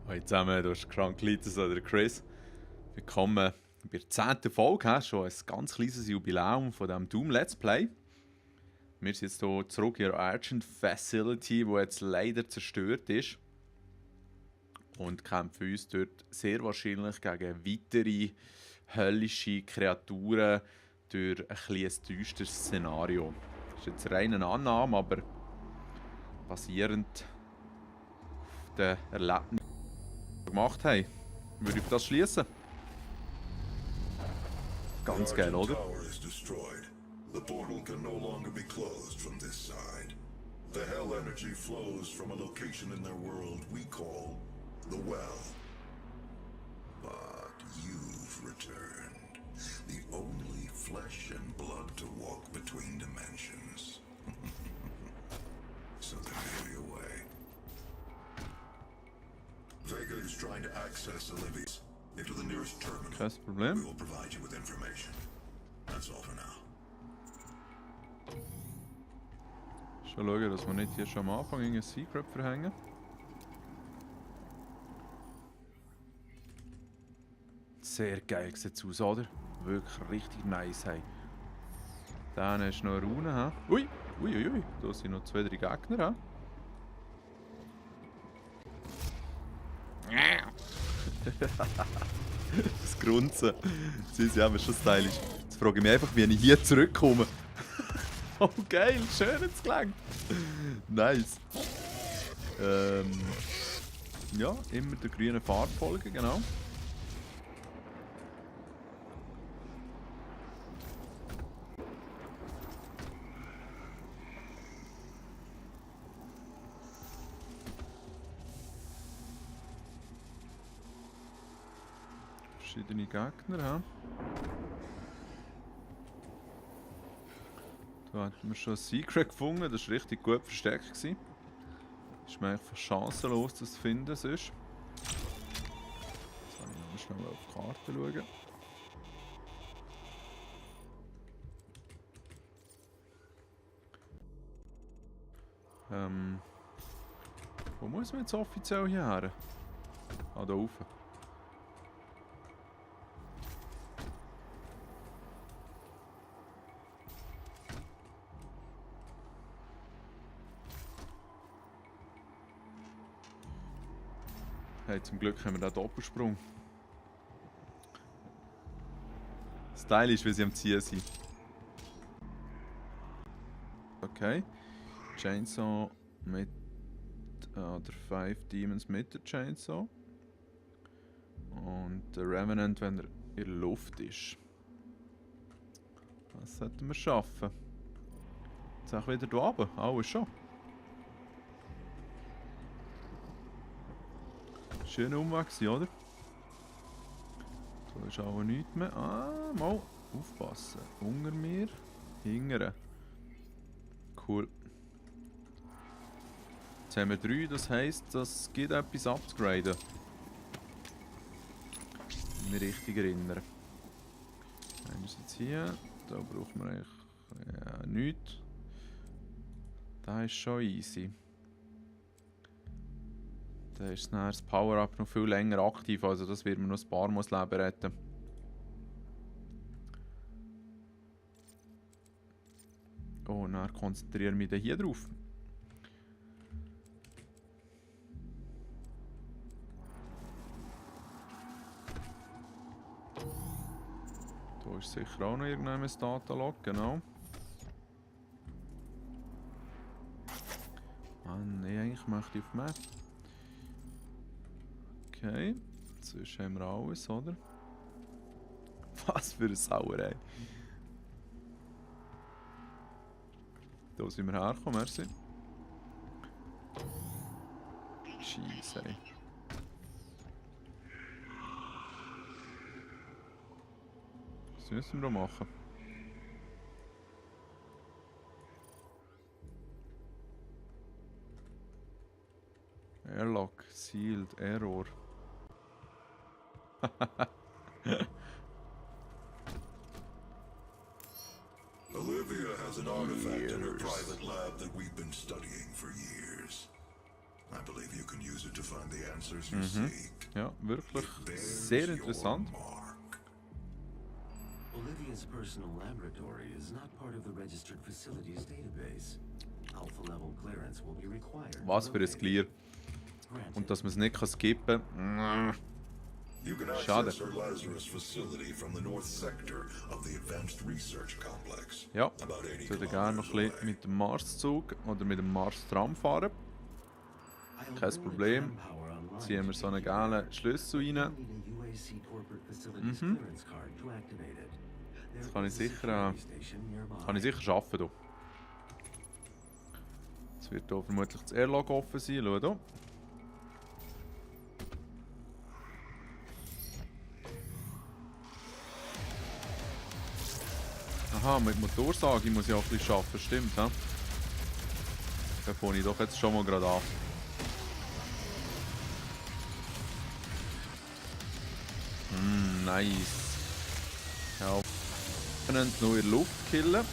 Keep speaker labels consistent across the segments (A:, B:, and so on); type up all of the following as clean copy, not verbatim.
A: Hallo zusammen, du hast Kranklitis oder Chris. Willkommen bei der 10. Folge, schon ein ganz kleines Jubiläum von diesem Doom Let's Play. Wir sind jetzt hier zurück in der Argent Facility, die jetzt leider zerstört ist. Und kämpfen uns dort sehr wahrscheinlich gegen weitere höllische Kreaturen durch ein düsteres Szenario. Das ist jetzt rein eine Annahme, aber basierend auf den Erlebnissen, die wir gemacht haben, würde ich auf das schließen. Ganz geil, oder?
B: The portal can no longer be closed from this side. The hell energy flows from a location in their world we call the Well. But you've returned. The only flesh and blood to walk between dimensions. So they're really away. Vega is trying to access Olivia's into the nearest terminal.
A: Kein Problem.
B: We will provide you with information. That's all for now.
A: Schon schauen, dass wir nicht hier schon am Anfang ein Secret verhängen. Sehr geil sieht es aus, oder? Wirklich richtig nice. Hey. Dann ist noch eine Rune. He? Ui, ui, ui, ui. Da sind noch 2, 3 Gegner. Das Grunzen. Sie sind aber schon stylisch. Jetzt frage ich mich einfach, wie ich hier zurückkomme. Oh geil, schön jetzt gelangt. Nice. Ja, immer der grünen Farbe folgen, genau. Verschiedene Gegner, ha? Da hatten wir schon ein Secret gefunden, das war richtig gut versteckt. Ist mir eigentlich fast chancenlos, das zu finden sonst. Jetzt kann ich noch schnell auf die Karte schauen. Wo muss man jetzt offiziell hierher? Ah, da rauf. Hey, zum Glück haben wir den Doppelsprung. Stylisch, wie sie am Ziehen sind. Okay. Chainsaw mit. Oder 5 Demons mit der Chainsaw. Und der Revenant, wenn er in der Luft ist. Das sollten wir schaffen. Jetzt auch wieder hier oben. Alles schon. Schöner Umweg, oder? Da ist auch nichts mehr. Ah, mal aufpassen. Unter mir, hingere. Cool. Jetzt haben wir 3, das heisst, das gibt etwas abzugraden. Wenn ich mich richtig erinnere. Dann ist jetzt hier. Da braucht man eigentlich nichts. Das ist schon easy. Da ist das Power-Up noch viel länger aktiv, also das wird mir noch ein paar Mal das Leben retten. Oh, und dann konzentriere ich mich hier drauf. Da ist sicher auch noch irgendein Datalog, genau. Mann, nee, eigentlich möchte ich auf Map. Okay, sonst haben wir alles, oder? Was für eine Sauerei. Da sind wir hergekommen, merci. Scheisse, ey. Was müssen wir da machen? Airlock, sealed, error.
B: Olivia has an artifact in her private lab that we've been studying for years. I believe you can use closer to find the answers you seek.
A: Ja, wirklich
B: There's
A: sehr
B: your
A: interessant.
B: mark.
C: Olivia's personal laboratory is not part of the registered facilities database. Alpha level clearance will be required.
A: Was für ein Clear. Und dass man es nicht skippen kann.
B: You can
A: Schade.
B: access her Lazarus facility from the north sector of the Advanced Research Complex.
A: Ja,
B: About 80
A: ich würde gerne noch ein bisschen mit dem Marszug oder mit dem Mars-Tram fahren. Kein Problem. Ziehen wir so einen gelben Schlüssel rein. Das kann ich sicher schaffen. Hier. Jetzt wird hier vermutlich das Airlock offen sein. Schau hier. Aha, mit Motorsage muss ich auch ein bisschen arbeiten, stimmt, ja? Da fange ich doch jetzt schon mal gerade an. Nice. Ja, wir können nur in der Luft killen.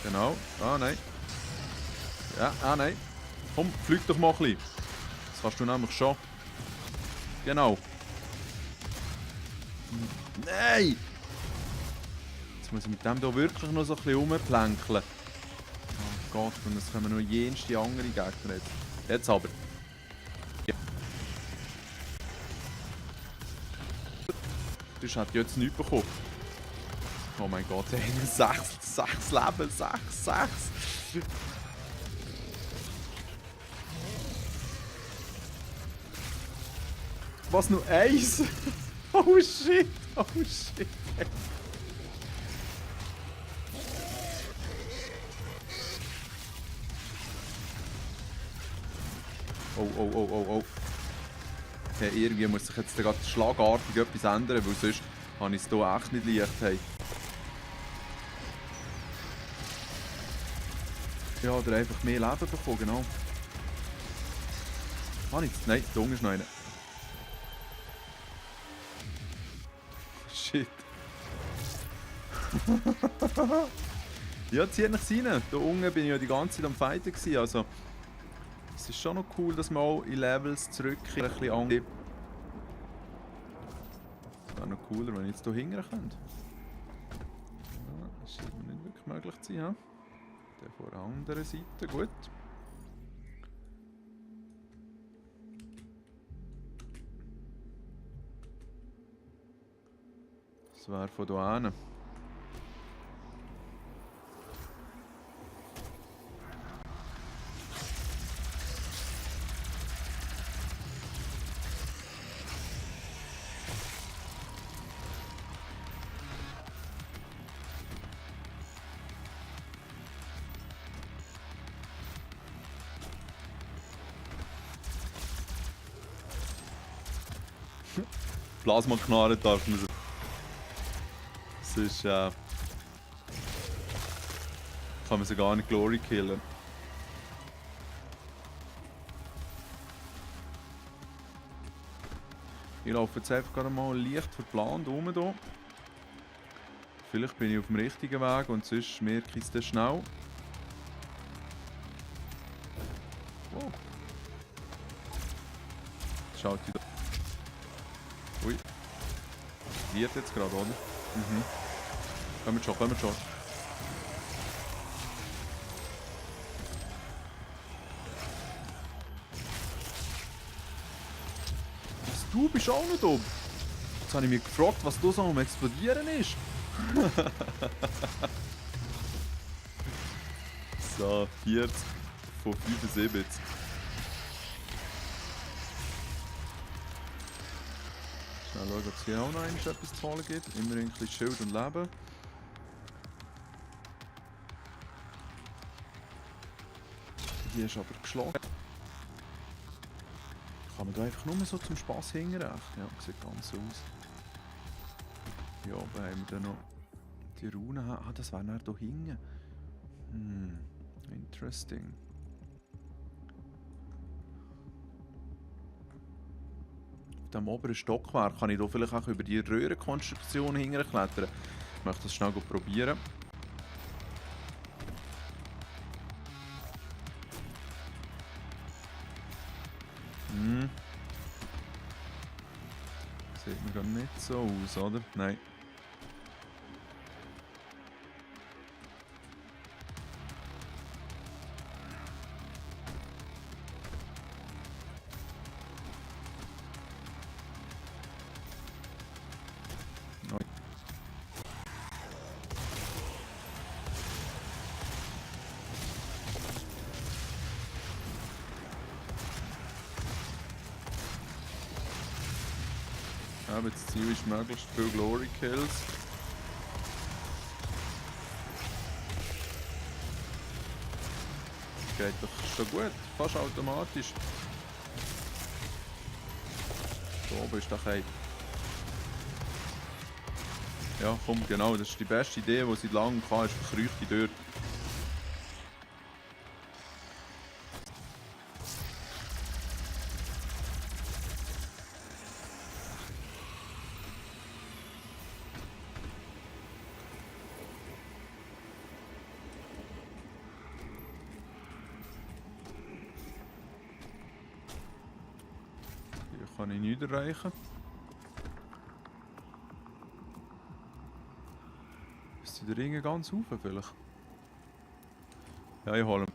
A: Genau. Ah, nein. Ja, nein. Komm, flieg doch mal ein bisschen. Das kannst du nämlich schon. Genau. Nein! Jetzt muss ich mit dem hier wirklich noch so ein bisschen rumplänkeln. Oh Gott, und es kommen noch jenste andere Gegner jetzt. Jetzt aber. Ja. Du hast jetzt nichts bekommen. Oh mein Gott, ey, 6 Leben, 6. Was, nur 1? Oh shit, oh shit. Oh. Hey, irgendwie muss sich jetzt gerade schlagartig etwas ändern, weil sonst habe ich es hier echt nicht leicht. Hey. Ja, oder einfach mehr Leben bekommen, genau. Habe ich jetzt? Nein, da unten ist noch einer. Shit. Ja, zieh nicht rein. Da unten bin ich ja die ganze Zeit am Fighten gewesen, also es ist schon noch cool, dass man auch in Levels zurückkehrt, ein bisschen angibt. Es wäre noch cooler, wenn ich jetzt hier hingehen könnte. Ja, das scheint mir nicht wirklich möglich zu sein. Ja? Der von der anderen Seite, gut. Das wäre von hier hin. Plasma-Knarre darf man. Sonst kann man sie gar nicht Glory killen. Ich laufe jetzt einfach gerade mal leicht verplant rum hier. Vielleicht bin ich auf dem richtigen Weg und sonst merke ich es dann schnell. Wow. Schaut wieder. Ui. Wird jetzt gerade, oder? Mhm. Kommt schon. Was, du bist auch noch da? Jetzt habe ich mich gefragt, was da so am Explodieren ist. So, 40 von 75. Schnell schauen, ob es hier auch noch etwas zu holen gibt. Immerhin ein bisschen Schild und Leben. Die ist aber geschlagen. Kann man da einfach nur so zum Spass hingerecht? Ja, sieht ganz so aus. Ja, aber haben wir da noch die Runen? Ah, das wäre nachher hier hinten. Interesting. Auf dem oberen Stockwerk kann ich hier vielleicht auch über die Röhrenkonstruktion hinterklettern. Ich möchte das schnell probieren. Sieht nicht so aus, oder? Nein. Aber das Ziel ist möglichst viel Glory Kills. Das geht doch schon gut, fast automatisch. Da oben ist der Keim. Ja, komm, genau, das ist die beste Idee, die seit langem hatte, ist verkreuchte dort. Hier kann ich nichts erreichen. Ist die Ringe ganz rauf vielleicht? Ja, ich hole ihn.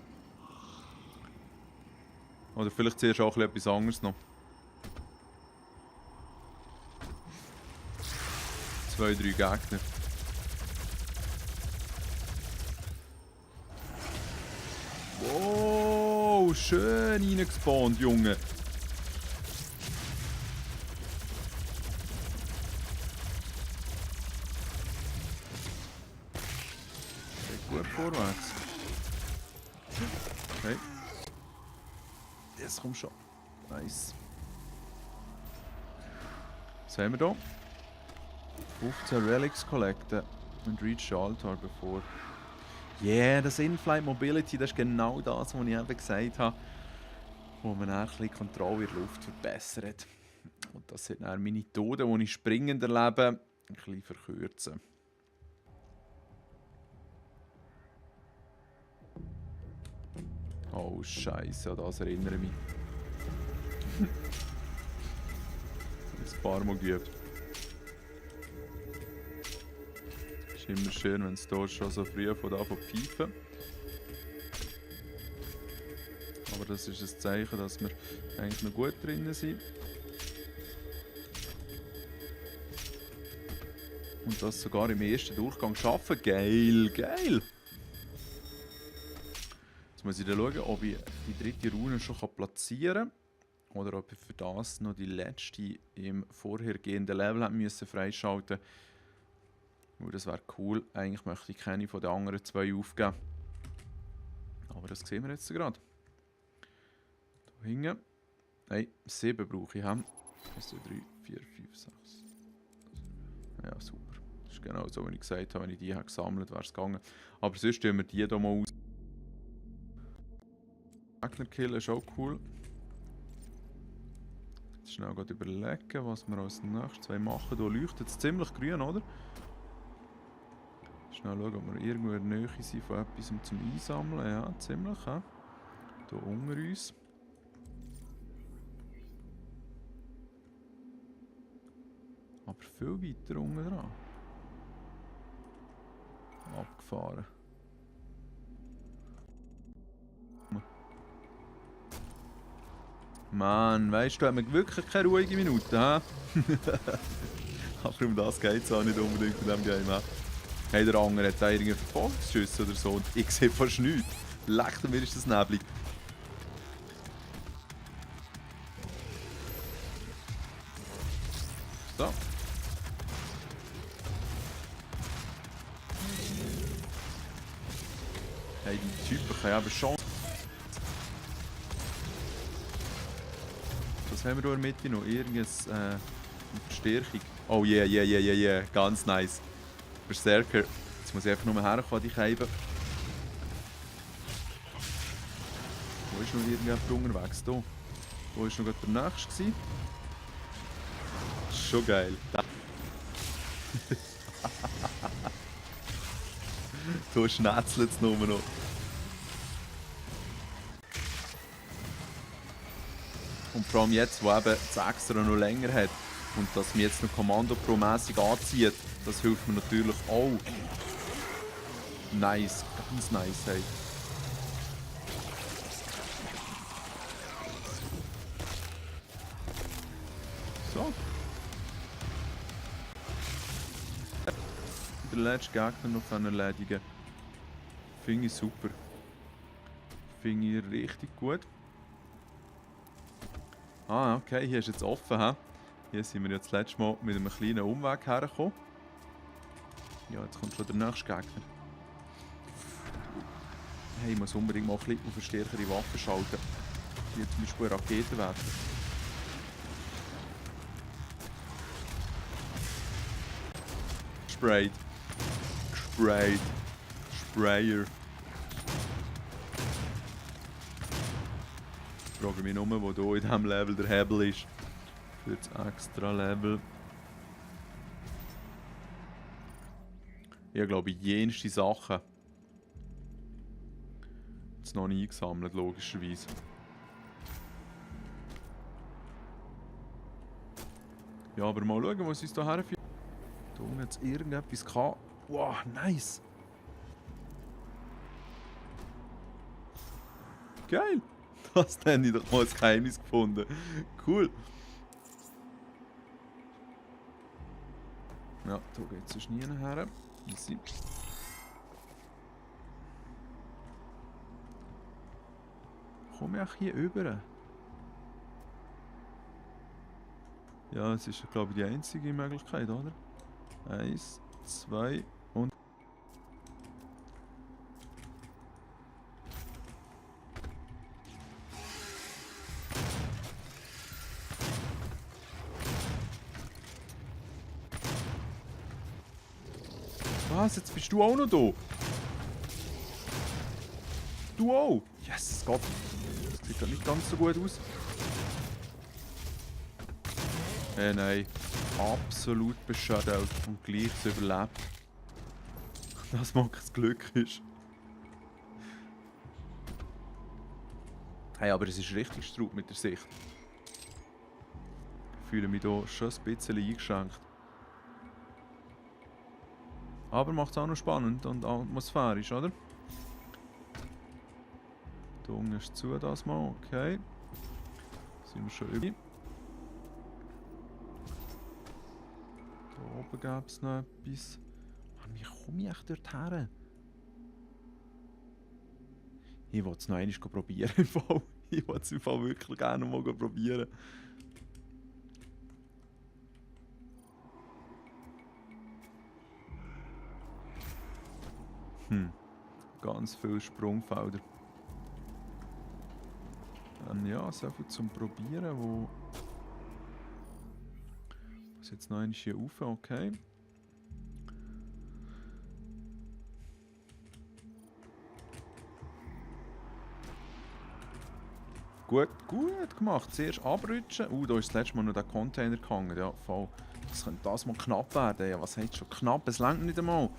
A: Oder vielleicht zuerst auch etwas anderes noch. 2, 3 Gegner. Wow, schön reingespawnt, Junge. Geht gut vorwärts. Okay. Jetzt kommt schon. Nice. Was haben wir da? 15 Relics collecten und reach the altar bevor. Yeah, das In-Flight Mobility, das ist genau das, was ich eben gesagt habe. Wo man dann ein bisschen Kontrolle in der Luft verbessert. Und das sind dann meine Methoden, die ich springend erlebe, ein bisschen verkürzen. Oh Scheiße, an das erinnere ich mich. Ein paar Mal geübt. Ist immer schön, wenn es dort schon so früh von da pfeifen. Aber das ist ein Zeichen, dass wir eigentlich noch gut drin sind. Und das sogar im ersten Durchgang schaffen. Geil, geil! Jetzt muss ich dann schauen, ob ich die dritte Rune schon platzieren kann. Oder ob ich für das noch die letzte im vorhergehenden Level müssen freischalten musste. Das wäre cool. Eigentlich möchte ich keine von den anderen zwei aufgeben. Aber das sehen wir jetzt gerade. Hier hinten. Nein, 7 brauche ich. 1, 2, 3, 4, 5, 6. Ja, super. Das ist genau so, wie ich gesagt habe. Wenn ich die habe gesammelt wäre es gegangen. Aber sonst tun wir die hier mal aus. Gegner killen ist auch cool. Jetzt schnell überlegen, was wir als nächstes machen. Hier leuchtet es ziemlich grün, oder? Schnell schauen, ob wir irgendwo in der Nähe sind von etwas zum Einsammeln. Ja, ziemlich. Ja. Hier unter uns. Aber viel weiter unten dran. Abgefahren. Mann, weißt du, hat man wirklich keine ruhige Minute, hä? Aber um das geht es auch nicht unbedingt in diesem Game. Hey, der andere hat da irgendeinen Verfolgungsschüsse oder so und ich sehe fast nichts. Leck mir, ist das neblig. So. Hey, die Typen können aber schon. Was haben wir da in der Mitte noch? Irgendes eine Verstärkung. Oh yeah, yeah, yeah, yeah, yeah. Ganz nice. Berserker. Jetzt muss ich einfach nur herkommen, die Scheibe. Wo ist noch irgendjemand unterwegs? Da. Wo war noch der nächste? Gewesen? Schon geil. Da schnetzelt es nur noch. Und vor allem jetzt, wo eben das Extra noch länger hat, Und dass mich jetzt noch Kommando Pro-mässig anzieht, das hilft mir natürlich auch. Nice, ganz nice, hey. So. Den letzten Gegner noch erledigen. Finde ich super. Finde ich richtig gut. Ah, okay, hier ist jetzt offen. He? Hier sind wir jetzt das letzte Mal mit einem kleinen Umweg hergekommen. Ja, jetzt kommt schon der nächste Gegner. Hey, ich muss unbedingt mal ein bisschen auf eine stärkere Waffe schalten. Wie zum Beispiel Raketenwerfer. Sprayed. Sprayed. Sprayer. Ich frage mich nur, wo hier in diesem Level der Hebel ist. Für das extra Level. Ich glaube, jenste Sachen jetzt noch nie eingesammelt, logischerweise. Ja, aber mal schauen, was uns hier herführt. Da oben hat es irgendetwas gehabt. Wow, nice! Geil! Das habe ich doch mal als Geheimnis gefunden. Cool! Ja, da geht es nie her. Easy. Komme ich auch hier rüber? Ja, es ist, glaube ich, die einzige Möglichkeit, oder? 1, 2 und... Was? Jetzt bist du auch noch da? Du auch? Yes, es geht. Das sieht ja nicht ganz so gut aus. Nein. Absolut beschädigt und gleich überlebt. Das mag das Glück ist. Hey, aber es ist richtig Strub mit der Sicht. Ich fühle mich hier schon ein bisschen eingeschränkt. Aber macht es auch noch spannend und atmosphärisch, oder? Da unten ist zu das mal, okay. Sind wir schon über. Da oben gäbe es noch etwas. Mann, wie komme ich echt dort her? Ich will es noch einmal probieren im Fall. Ich will es im Fall wirklich gerne noch mal probieren. Ganz viele Sprungfelder. Ja, so viel zum Probieren, wo... Was jetzt noch einmal hier rauf, okay. Gut gemacht. Zuerst abrutschen. Da ist das letzte Mal noch der Container gehangen. Ja, voll. Das könnte das mal knapp werden. Ja, was heißt schon knapp? Es reicht nicht einmal.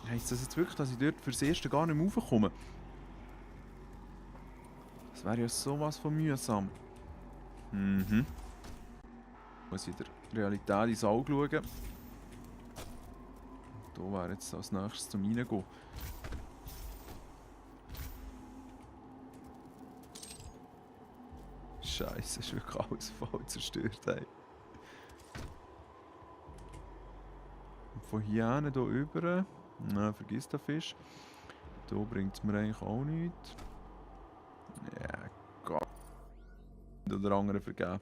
A: Heisst das jetzt wirklich, dass ich dort fürs Erste gar nicht mehr raufkomme? Das wäre ja sowas von mühsam. Muss ich der Realität ins Auge schauen. Da wäre jetzt als nächstes zum Reingehen. Scheiße, ist wirklich alles voll zerstört, ey. Und von hier hin, hier rüber. Nein, vergiss den Fisch. Da bringt es mir eigentlich auch nichts. Ja, Gott. Oder andere vergeben.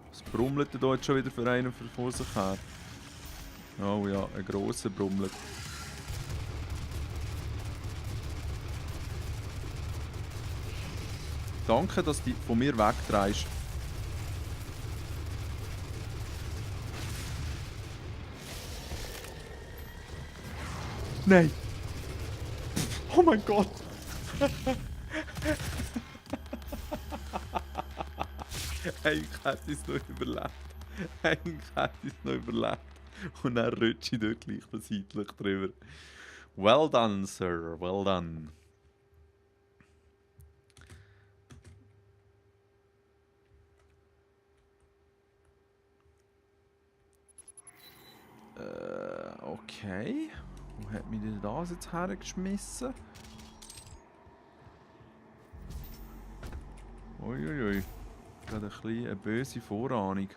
A: Was brummelt denn da jetzt schon wieder für einen vor sich her? Oh ja, ein grosser brummelt. Danke, dass du von mir wegdrehst. Nein! Oh mein Gott! Eigentlich hätte ich es noch überlebt. Eigentlich hätte ich es noch überlebt. Und dann rutsche ich dort gleich seitlich drüber. Well done, Sir. Well done. Okay. Wo hat mich denn das jetzt hergeschmissen? Uiuiui. Gerade ein bisschen eine böse Vorahnung.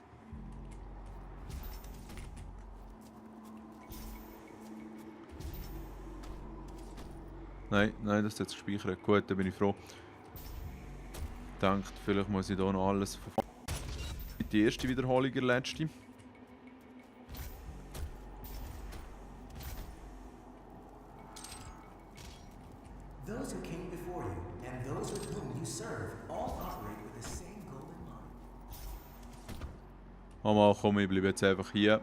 A: Nein, das ist jetzt gespeichert. Gut, dann bin ich froh. Denkt, vielleicht muss ich hier noch alles verfolgen. Die erste Wiederholung, der letzte.
D: Those who came before you and those with whom you serve all operate with the same goal in mind.
A: Mama, komm, ich bleibe jetzt einfach hier.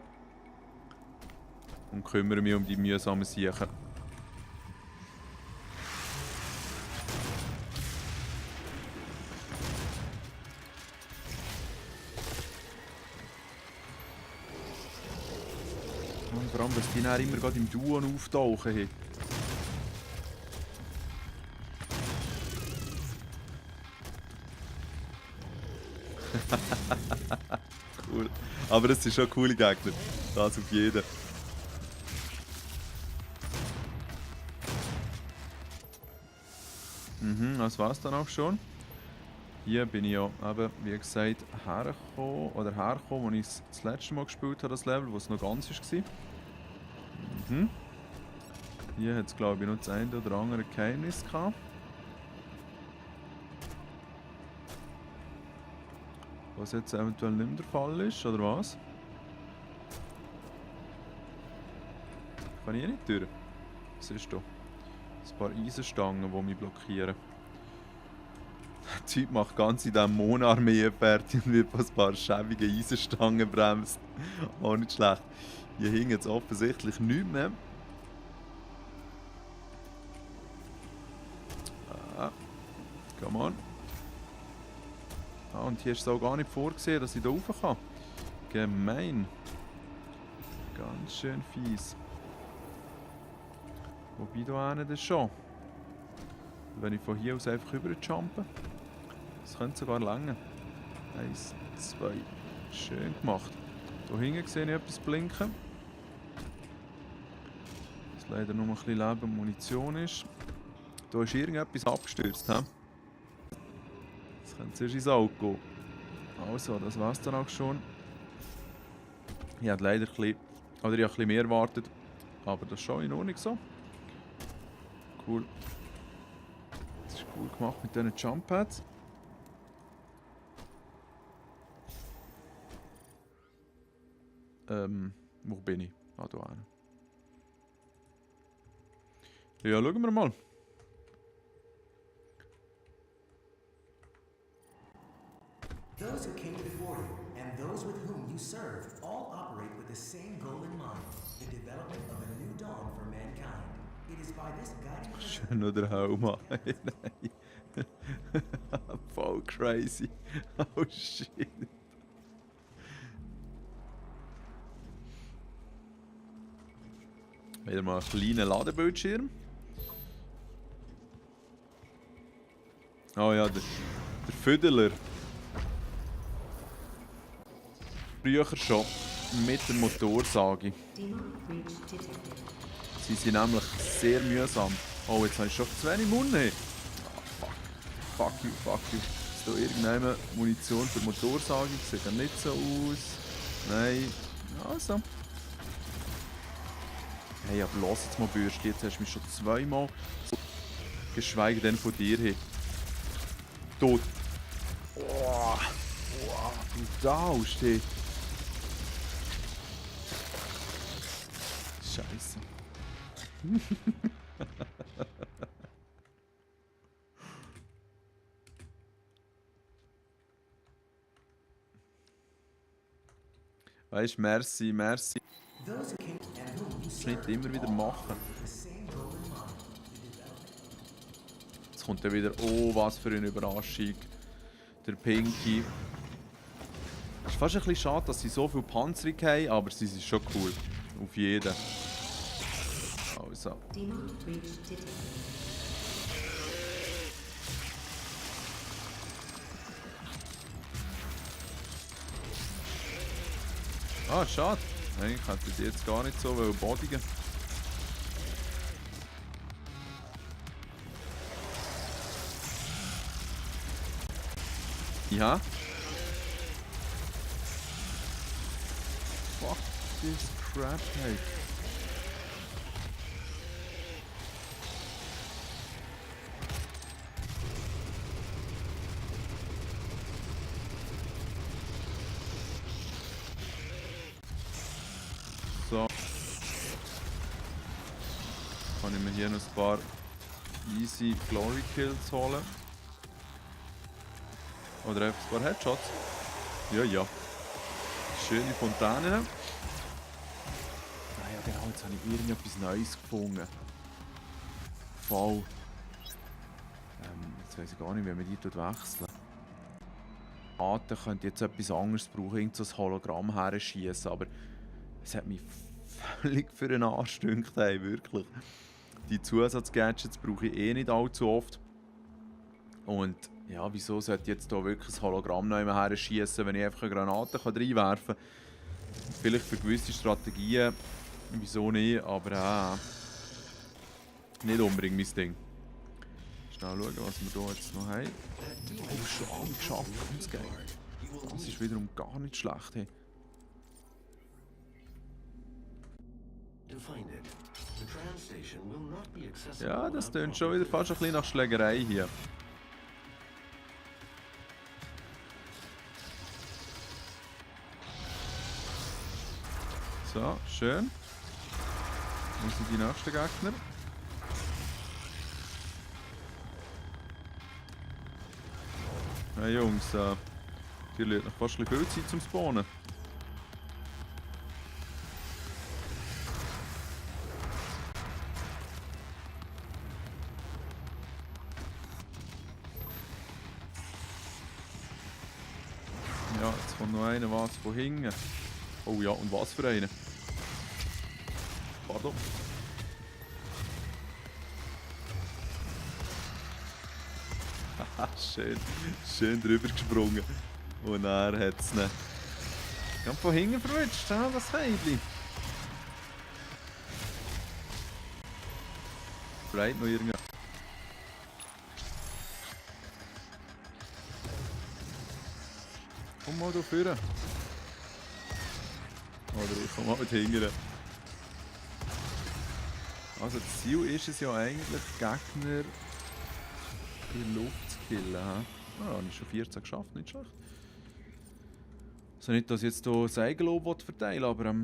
A: Und kümmere mich um die mühsamen Sachen. Und vor allem, dass die dann immer gerade im Duo auftauchen. Hey. Cool. Aber es sind schon coole Gegner. Das auf jeden. Das war's dann auch schon. Hier bin ich ja eben, wie gesagt, hergekommen, als ich das letzte Mal gespielt habe, das Level, wo es noch ganz war. Hier hat es, glaube ich, noch das eine oder andere Geheimnis gehabt. Was jetzt eventuell nicht mehr der Fall ist, oder was? Kann ich hier nicht durch? Was ist da? Ein paar Eisenstangen, die mich blockieren. Der Typ macht ganz in dieser Monarmee fertig und wird von ein paar schäbigen Eisenstangen bremst. Auch nicht schlecht. Hier hing jetzt offensichtlich nichts mehr. Come on. Und hier ist es auch gar nicht vorgesehen, dass ich da rauf kann. Gemein. Ganz schön fies. Wobei da hinten das schon. Wenn ich von hier aus einfach rüber jumpen. Das könnte sogar länger. 1, 2. Schön gemacht. Hier hinten sehe ich etwas blinken. Das leider nur ein bisschen Leben und Munition ist. Da ist irgendetwas abgestürzt. He? Das könnte zuerst ins Auge gehen. Also, das war's dann auch schon. Ich habe leider ein bisschen mehr erwartet. Aber das ist schon in Ordnung so. Cool. Das ist cool gemacht mit diesen Jump Pads. Wo bin ich? Ah, da hinten. Ja, schauen wir mal.
D: Those who came before you and those with whom you serve all operate with the same goal in mind, the development of a new dawn for mankind. It is by this guiding principle.
A: Schön oder Helm an. Nein. Voll crazy. Oh shit. Wieder mal einen kleinen Ladebildschirm. Oh ja, der Füdeler. Früher schon mit der Motorsage. Sie sind nämlich sehr mühsam. Oh, jetzt habe ich schon zu wenig Mund. Oh, fuck you. Ist da irgendeine Munition für Motorsage? Sieht ja nicht so aus. Nein. Also. Hey, aber lass jetzt mal Bürste. Jetzt hast du mich schon zweimal. Geschweige denn von dir her. Tot. Oh, brutal steht. Scheiße. Weißt du, merci.
D: Those who came and whom you
A: Das
D: serve
A: nicht immer wieder
D: all
A: machen.
D: operate with the same goal in mind, the development.
A: Jetzt kommt dann wieder, oh, was für eine Überraschung. Der Pinky. Es ist fast ein bisschen schade, dass sie so viel Panzerung haben, aber sie sind schon cool. Auf jeden. Also. Ah, schade. Eigentlich hätte ich die jetzt gar nicht so bodigen. Ja. Fuck this crap, hey. So. Kann ich mir hier noch ein paar easy Glory Kills holen. Oder einfach ein paar Headshots. Ja, ja. Schöne Fontänen. Ah ja genau, jetzt habe ich irgendetwas Neues gefunden. Voll. Jetzt weiß ich gar nicht, wie man die wechseln. Atem könnte jetzt etwas anderes brauchen, irgend so ein Hologramm her schießen, aber es hat mich völlig für einen Arsch gedünkt, hey, wirklich. Die Zusatzgadgets brauche ich eh nicht allzu oft. Und ja, wieso sollte ich jetzt hier wirklich ein Hologramm noch her schießen, wenn ich einfach eine Granate reinwerfen kann? Vielleicht für gewisse Strategien, wieso nicht, aber nicht unbedingt mein Ding. Schnell schauen, was wir hier jetzt noch haben. Oh, schon geschafft, ganz geil. Das ist wiederum gar nicht schlecht. Hey. Ja, das tönt schon wieder fast ein bisschen nach Schlägerei hier. So, schön. Wo sind die nächsten Gegner? Hey Jungs, die lädt noch fast ein bisschen viel Zeit zum Spawnen. Ja, jetzt kommt noch einer was von hinten. Oh ja, und was für einen? Pardon. Haha, schön drüber gesprungen. Und er hat es nicht. Ganz von hinten verrutscht, das Heidli. Vielleicht noch irgendwas. Komm mal da vorne. Oder ich komme mal mit hinten. Also das Ziel ist es ja eigentlich, Gegner in der Luft zu killen. Ah, habe ich schon 14 geschafft, nicht schlecht. Also nicht, dass ich jetzt hier das Eigenlob verteilen will, aber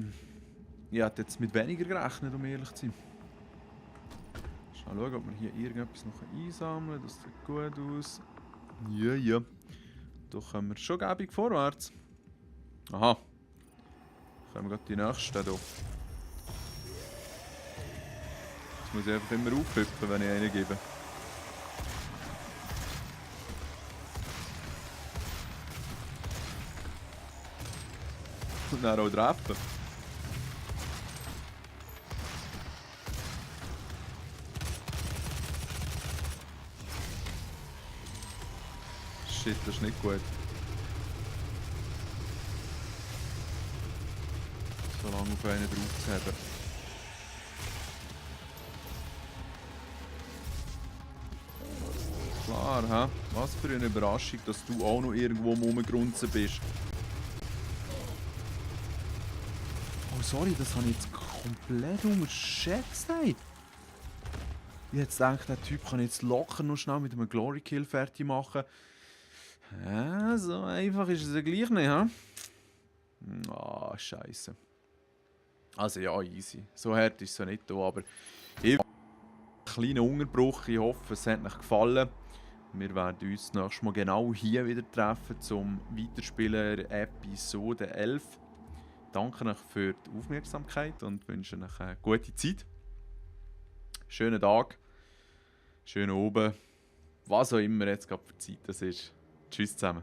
A: ich hätte jetzt mit weniger gerechnet, um ehrlich zu sein. Schnell schauen, ob wir hier irgendetwas noch einsammeln können. Das sieht gut aus. Ja, ja. Da kommen wir schon gäbig vorwärts. Aha. Kommen wir gerade die nächsten hier. Jetzt muss ich einfach immer aufhüpfen, wenn ich einen gebe. Und dann auch treffen. Shit, das ist nicht gut. So lange auf einen drauf zu haben. Klar, hä? Was für eine Überraschung, dass du auch noch irgendwo am Rumgrunzen bist. Oh sorry, das habe ich jetzt komplett unterschätzt. Ey. Ich hätte gedacht, der Typ kann jetzt locker noch schnell mit einem Glory Kill fertig machen. Ja, so einfach ist es ja gleich nicht, hä? Ah, scheiße. Also ja, easy. So hart ist es ja nicht da, aber ich habe einen kleinen Unterbruch. Ich hoffe, es hat euch gefallen. Wir werden uns nächstes Mal genau hier wieder treffen zum Weiterspielen Episode 11. Danke euch für die Aufmerksamkeit und wünsche euch eine gute Zeit. Schönen Tag, schönen Abend, was auch immer jetzt gerade für Zeit das ist. Tschüss zusammen.